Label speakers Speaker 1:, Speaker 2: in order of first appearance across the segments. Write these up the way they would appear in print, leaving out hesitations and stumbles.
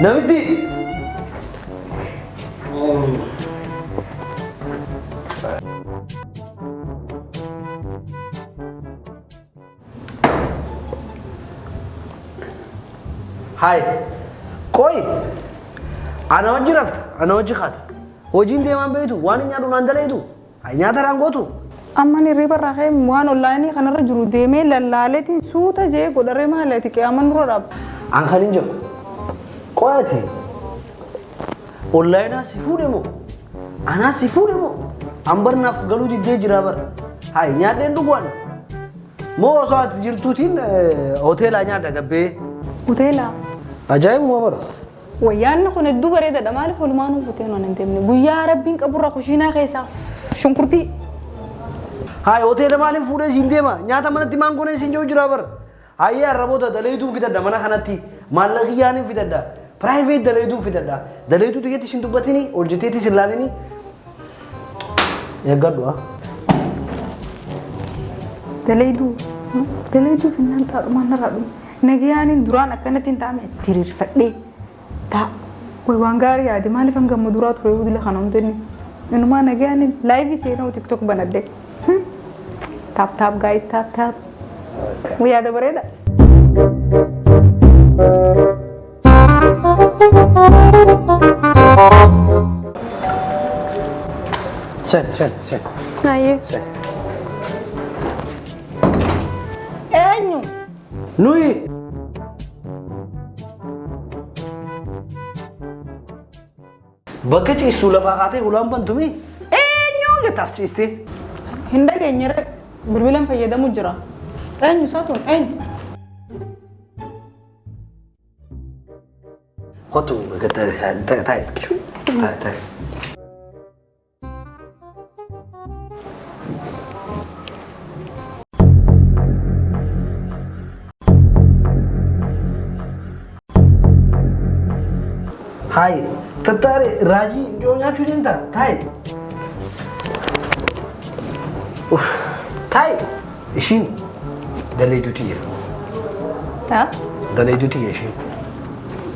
Speaker 1: Namitti. Haay. Qoy. Ana wajji rafta. Ana wajji kaata. Hojiin deemaan beektu waan hin nyaadhu naan daleetu. Haay nyaata raan gootu.
Speaker 2: Amma ni hirriba irraa ka'ee waan onlaayinii kanarra jiru deemee lallaaleetiin suuta jee godharee maali ati qiyaama nurra dhaabda.
Speaker 1: An kan hin jiru. Qoy ati. Onlaayinaa si fuudhe moo? Anaa si fuudhe moo? An bar naaf galuu diddee jira bar. Haay nyaadheen dhugu ani. Moo osoo ati jirtuutiin hoteelaa nyaadha gabbee.
Speaker 2: Hoteelaa.
Speaker 1: Ajaa'ibuma bara.
Speaker 2: Wayyaanni kun hedduu bareedaadha. Maaliif walumaanuu futee nuun hin deemne? Guyyaa rabbiin qaburra kushiinaa keessaa shunkurtii.
Speaker 1: Haay hoteela maaliin fuudhee siin deema? Nyaata manatti maan goonee siin jiru jira bara. Hayyee arraboota daleetuun fidadha mana kanatti. Maallaqa kiyyaanin fidadha. Private daleetuun fidadha. Daleetuu tiyyatti isin dubbatini, ol jetteetti isin laalini. Eeggadhu haa.
Speaker 2: Daleeyduu. Daleeyduu finnaan xaadhumaan narraa dhume. Nagayaaniin duraan akkanatti hin taa'ame diriirfadhee taa. Way waan gaarii yaade maaliif hanga amma duraa ture yoo dila kana hundi inni. Inumaa nagayaaniin laayivii seenuu tiktok banadhe. Tap tap guys tap tap. Yaada bareeda.
Speaker 1: Sen, sen, sen,
Speaker 2: Ayyee.
Speaker 1: sen.
Speaker 2: Eenyu?
Speaker 1: Nuyi bakka ciistuu lafaa kaatee ulaan bantumii eenyu jetta as ciistee.
Speaker 2: Hin dhageenye ree. Bilbilan fayyadamu jira. Eenyu isaa tun eenyu?
Speaker 1: Kottu taa'e taa'e taa'e. Hayi, tattaare raajii yoo nyaachuu deemta taa'i. Taa'i. Ishiin daleeyduu tiyya.
Speaker 2: Haa?
Speaker 1: Daleeyduu tiyya ishiin.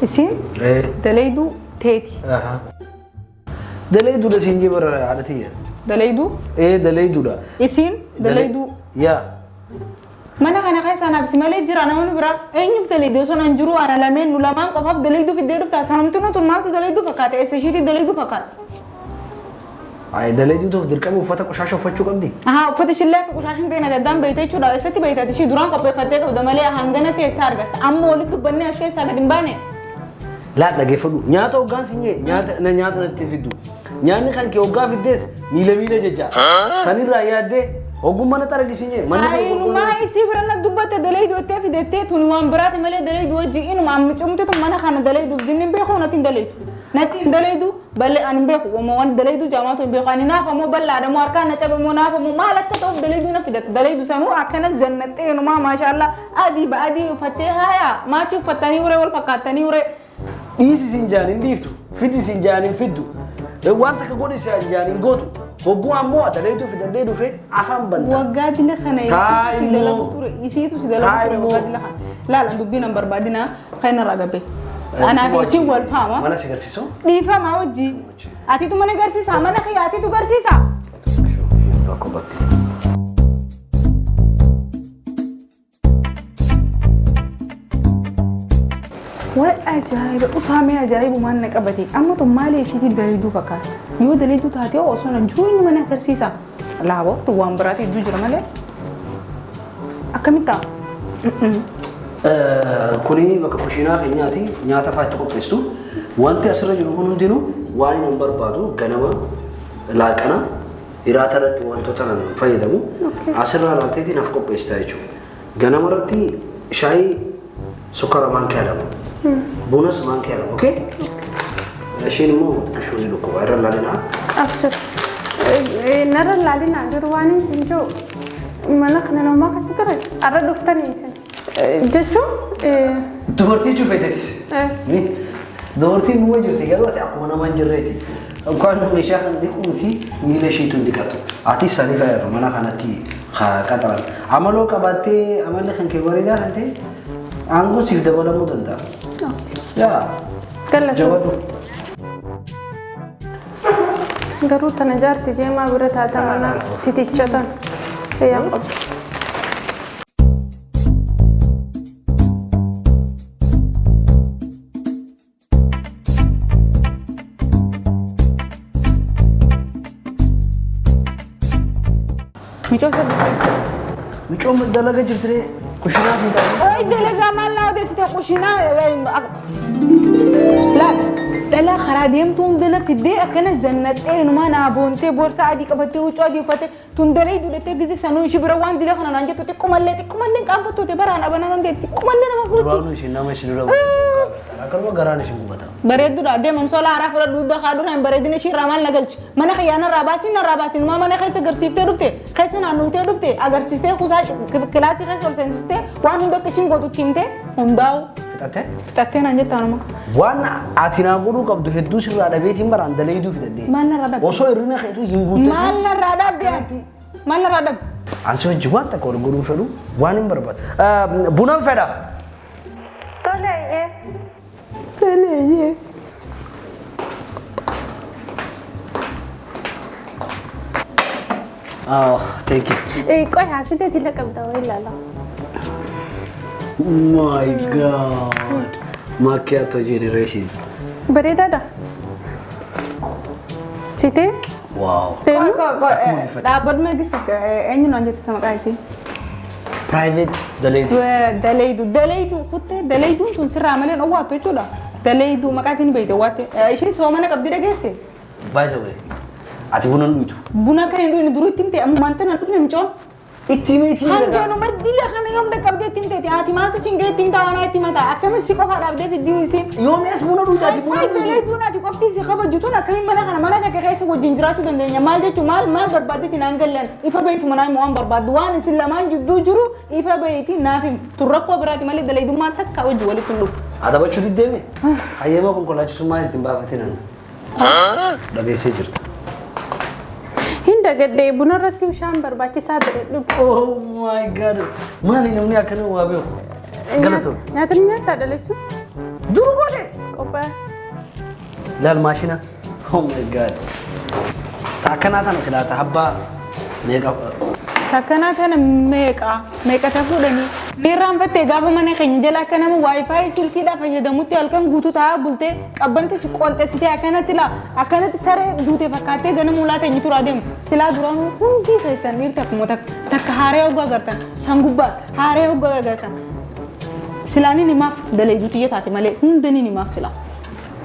Speaker 2: Isiin
Speaker 1: Ee.
Speaker 2: daleeyduu teeti.
Speaker 1: Aha. Daleeyduudha siin jee bara haadha tiyya.
Speaker 2: Daleeyduu?
Speaker 1: Ee daleeyduudha.
Speaker 2: Isiin daleeyduu.
Speaker 1: Yaa.
Speaker 2: Mana kana keessa anaaf si malee jira namni biraa. Eenyuuf daleeyduu osoo nan jiru ana lameen nu lamaan qofaaf daleeyduu fiddee dhufta. Sanumti nutu maaltu daleeyduu fakkaata? Eessa ishiitii daleeyduu fakkaata?
Speaker 1: Ay daleeyduutuuf dirqama uffata qoshaasha uffachuu qabdi.
Speaker 2: Ahaa uffata ishillee akka qoshaasha hin ta'in adda addaan beekte jechuudha. Eessatti beekte ati ishii duraan qopheeffattee qabda malee hangana keessaa argatta. Amma walitti dubbannee as keessaa gad hin baane.
Speaker 1: Laa dhageeffadhu. Nyaata hoggaan si nyee nyaata na nyaata natti hin fiddu. Nyaanni kan kee hoggaa fiddees miila miila jecha. Sanirraa yaaddee ogummaa na xaragi si nyee. Manni kee
Speaker 2: Ayinumaa isii bira na dubbatte daleeydu ittee fidettee tuni waan biraati malee daleeydu wajji inuma amma cimti tun mana kana daleeyduuf jinni hin beeku natti hin daleeydu. Natti hin daleeydu balle ani hin beeku wama waan daleeydu jaamaatu hin beeku ani naafa moo bal'aadha moo harkaan na cabe moo naafa moo maal akka ta'uuf daleeyduu na fidatte daleeydu sanuu akkana zannaxxee inumaa maashaallaa adii ba adii uffattee haaya maachii uffattanii uree wal fakkaattanii uree.
Speaker 1: Dhiisi siin jaan hin dhiiftu. Fidi siin jaan hin fiddu. Waan takka godhi siin jaan hin gootu. Hogguu ammoo daleeyduu fidadhee dhufe afaan banta.
Speaker 2: Waggaa dila kana
Speaker 1: Taa
Speaker 2: isiitu si dalagu
Speaker 1: immoo.
Speaker 2: ture isiitu si dalagu
Speaker 1: Taa
Speaker 2: ture
Speaker 1: immoo.
Speaker 2: waggaa dila kana. Laala dubbiin hin barbaadina kan irraa gabbe. Anaaf isiin wal faama.
Speaker 1: Mana si garsiisoo?
Speaker 2: Dhiifama hojii. Atitu mana garsiisa mana kiyya atitu garsiisa.
Speaker 1: Rakkoo batti.
Speaker 2: Way ajaa'iba usaamee ajaa'ibumaan na qabate amma tun maali isiitii daleeduu fakkaata yoo daleeduu taate osoo na jiru inni mana agarsiisa laaboo tun waan biraati hedduu jira malee akkamitti ta'a.
Speaker 1: Kuni bakka kushiinaa keenyaati nyaata fa'aa itti qopheessitu. Wanti asirra jiru kun hundinuu waan inni barbaadu ganama laaqana hiraata irratti wantoota nan fayyadamu asirraa laalteetii naaf qopheessita jechuudha. Ganama irratti shaayii sukkara maankiyaa lama bunas maankiyaa lama okay? Isheen immoo xiqqishuu ni dhukkuba irra laalinaa.
Speaker 3: Abshir. Narra laalinaa garuu waan isin jiru mana kana namaa keessa ture arra dhuftanii isin. Jechuun
Speaker 1: Dubartii jechuun feeteetis. Ni dubartiin numa jirti garuu ati akkuma nama hin jirreeti. Inkaan meeshaa kana dhiqu miti miila isheetu hin dhiqatu. Atis sanii fayyadu mana kanatti qaxaran. Amaloo qabaattee amalli kan kee bareedaa kan ta'e aangoo siif dabalamuu danda'a. Yaa.
Speaker 3: Galatoom.
Speaker 1: Jabaadhu.
Speaker 3: Garuu tana jaarti jeemaa bira taata mana titicha tan. Fayyaan qabdu.
Speaker 2: Micoo sadii.
Speaker 1: Micoon dalaga jirti kushinaatiin ta'e.
Speaker 2: Oy dalagaa maal naa odeessite kushinaa laal dhalaa karaa deemtuu hunda fiddee akkana zannaxxee numaa naa boontee boorsaa adii qabattee huccuu adii uffattee tun dalee duudhattee gize sanuu ishii bira waan dila kana naan jettu xiqqumallee xiqqumallee qaanfattoota baraan abanaa kan ta'e xiqqumallee nama gochuu.
Speaker 1: Duraanuu isin nama isin dura akkanuma garaan isin gubata.
Speaker 2: Bareedduudha deemam sola haaraa fudhadhu dugda kaa dura hin bareedina ishii irraa maal na galchi mana kiyyaana irraa baasiin irraa baasiin numaa mana keessa agarsiiftee dhufte keessa naannooftee dhufte agarsiistee kuusaa kilaasii keessa ol seensistee waan hunda akka ishiin gootu itti himtee hundaa'u
Speaker 1: Fixattee?
Speaker 2: fixattee naan jettaa numa.
Speaker 1: Waan ati naa godhuu qabdu hedduu sirraa dhabeetiin baraan dalayduu fidadhee.
Speaker 2: Maal narraa dhabde?
Speaker 1: Osoo hirrina keetuu hin guutte.
Speaker 2: Maal narraa dhabde ati? Maal narraa dhabde?
Speaker 1: Ansi wajjin waan takka wal godhuu fedhu waan hin barbaadu. Bunan fedha.
Speaker 3: Tole ayyee.
Speaker 2: Toleeyyee.
Speaker 1: Oh, thank you.
Speaker 3: Qoy haasitee tila qabda waa ilaala.
Speaker 1: My God. Macchiato generation.
Speaker 3: Bareedaadha. Sitee?
Speaker 1: Wow.
Speaker 3: Deemu?
Speaker 2: Dhaabbadhu meegis takka eenyu naan jette maqaa isii?
Speaker 1: Private dalayduu.
Speaker 2: Daleeydu daleeydu kuttee daleeyduun tun sirraa malee dhowwaattu jechuudha. Daleeydu maqaa ishiin beekte waatte isheen soomana qabdi dhageesse.
Speaker 1: By the way, ati buna hin dhuytu.
Speaker 2: Buna kan hin dhuyne durii itti himte ammaan tana dhufne micoon.
Speaker 1: Itti himee itti himee.
Speaker 2: Hanganuma dila kana yoom dhaqqabdee itti himteeti haati maaltu siin ga'e itti himtaa waan itti mataa akkamiin si qofa dhaabdee fiddii isiin.
Speaker 1: Yoomi as buna dhuyta ati buna
Speaker 2: Ay
Speaker 1: dhuytu.
Speaker 2: daleeyduun ati qofti si kabajju tun akkamiin mana kana mana takka keessa wajjin jiraachuu dandeenya maal jechuun maal maal barbaaddeeti naan gallan ifa beeytu manaa himu waan barbaaddu waan isin lamaan jidduu jiru ifa beeyti naaf himu tun rakkoo biraati malee daleeydummaa takka wajji walitti hin dhufu.
Speaker 1: Adabachuu diddeeme? Hayyama konkolaachisummaa ittiin baafatin ani. Dhageessee jirta.
Speaker 3: Hin dagadhee buna irratti bishaan barbaachisaa ture dhugu.
Speaker 1: Oh my God. Maali namni akkana waa beeku? Galatoon.
Speaker 3: Nyaata ni nyaattaa dhaleessu?
Speaker 1: Duru goote.
Speaker 3: Qophaa'e.
Speaker 1: Laal maashina. Oh my God. Ta akkanaa tana silaa ta abbaa meeqa
Speaker 2: Takkanaa tana meeqa meeqa ta fuudhanii. Irraanfattee gaafa mana keenya jala akka nama WiFi silkiidhaa fayyadamutti halkan guutuu taa'aa bultee qabbanti si qolxessitee akkanatti laa akkanatti saree duute fakkaattee ganama ulaa teenya turaa deemu. Silaa duraanuu hundi keessan dhiirti akkuma takka takka haaree hoggaa agartan sangubbaa haaree hoggaa agartan. Silaaniin himaaf daleeyduu xiyya taate malee hundaniin himaaf silaa.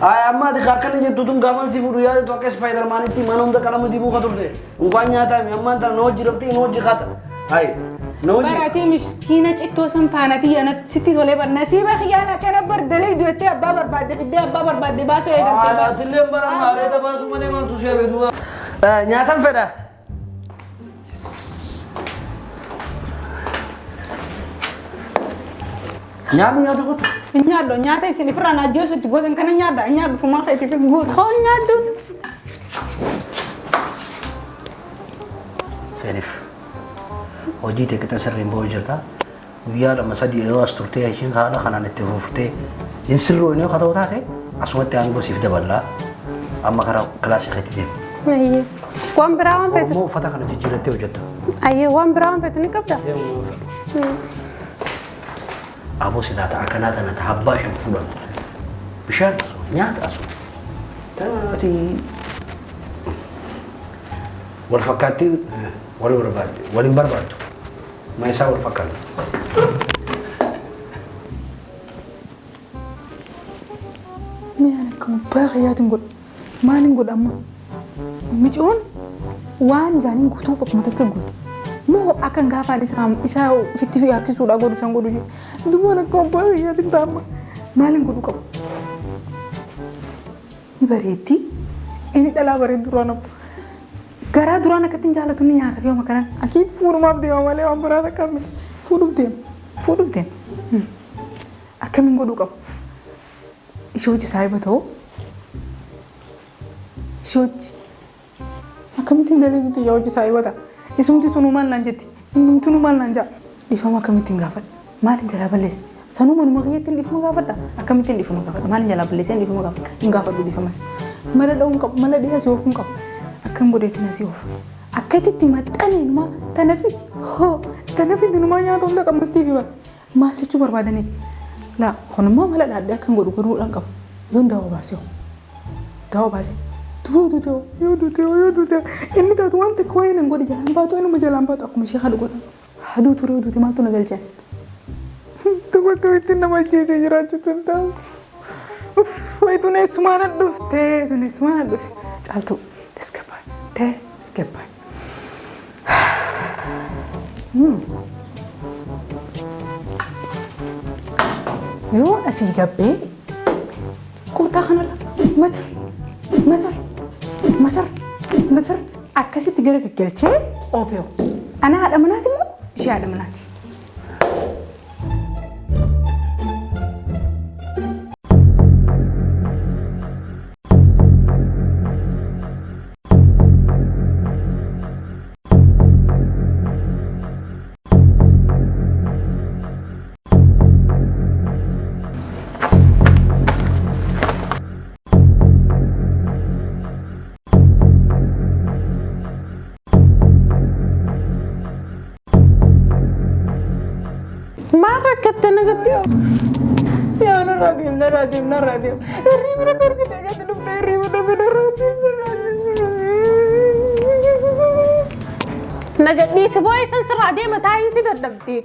Speaker 1: Ay amma ati akkana jettu tun gaafan si fuudhu yaadatu akka Spidermanitti mana hunda qalama dibuu ka turte. Unkaan nyaataa mi ammaan tana na hojii raftee na hojii kaata. Ay na hojii.
Speaker 2: Baraatee miskiina cittoo san faanati yana sitti tolee bar nasiiba xiyyaana akkana bar daleeydu jettee abbaa barbaadde fiddee abbaa barbaadde baasuu eegaltee bar.
Speaker 1: Atillee bara maareeta baasuu malee maaltu si hafe duuba. Nyaatan fedha. Nyaanni nyaata kottu.
Speaker 2: Nyaadho nyaata isin ifirraa na ajjeesu itti gootan kana nyaadha nyaadhu fumaa keetiif guutu.
Speaker 3: Hoon nyaaddu.
Speaker 1: Seenif hojii teeqita sirriin ba'uu jirta. Guyyaa lama sadii yeroo as turtee ishiin haala kanaan itti fuftee hin sirroo yoo ta'u taate asumatti aangoo siif daballaa amma karaa kilaasii keetti deemu.
Speaker 3: Ayyee. Waan biraa waan feetu.
Speaker 1: Oromoo uffata kana jijjiirattee hojjetta.
Speaker 3: Ayyee waan biraa waan feetu ni qabda?
Speaker 1: Aboo silaa ta'a akkanaa tana ta'a abbaa shan fuudhan. Bishaan asuma nyaata asuma. Tanaati wal fakkaattiin wal barbaadde wal hin barbaaddu. Ma isaa wal fakkaatu.
Speaker 2: Miyaan akka abbaa kiyyaatiin godhu maaliin godha amma micoon waan jaaniin guutuu bakkuma takka guutu. Moo akkan gaafaan isaa ofitti fi harkisuudhaa godhu san godhu jee dubaan akka abbaa kiyyaatiin ta'a amma maaliin godhu qabu. Ni bareetti inni dhalaa bareedu duraan abbo. Garaa duraan akkatti hin jaallatu ni nyaata fi homa kanaan akiid fuudhumaaf deema malee waan biraa takka miti fuudhuuf deema fuudhuuf deema. Akkamiin godhuu qabu? Ishee hojii saahiba ta'u ishee hojii akkamittiin daleetu xiyyaa hojii saahiba ta'a. Isumti sunuu maal naan jetti? Innumti maal naan ja'a? Dhiifama akkamittiin gaafadha? Maaliin jalaa balleessa? Sanuu manuma kiyyatti hin dhiifama gaafadha. Akkamitti hin dhiifama gaafadha? Maal jalaa balleessee hin dhiifama gaafadha? Hin gaafadhu dhiifamas. Mala dha'uu hin qabu. Mala dhiyaa si oofuu hin qabu. Akkam godheetiin asii oofa. Akkatti itti maxxanee numaa tana fidi. Hoo tana fidi numaa nyaata hunda qammastii fi bara. Maal jechuu barbaadanii? Laa kunimmoo mala dhaadhee akkan godhu godhuudhaan qabu. Yoon daawwa baasee hoo? Daawwa baasee. Yoo duute hoo? Yoo duute hoo? Yoo duute hoo? Inni taatu waan takka waa'ee nan godhe jalaan baatu inuma jalaan baatu akkuma ishee haadhu godhan. Haa duutu ree duute maaltu na galchan? Tokko akkamitti nama ajjeesee jiraachuutu hin ta'u. Wayi tun eessumaa na dhufte? Tun eessumaa na dhufe? Caaltuu tasgabbaa tasgabbaa. Yoo asii gabbee kurtaa kanarra matar matar matar matar akkasitti gara gaggalchee oofeewu. Ana haadha manaati moo ishee haadha manaati?
Speaker 3: Maal rakkatte na gaddiis?
Speaker 2: Yaa narraa deem narraa deem narraa deem. Hirriiba na dhorkite gadi dhufte hirriiba dhabe narraa deem narraa deem.
Speaker 3: Na gadhiisi boo'ee san sirraa deema taa'iin si dadhabdi.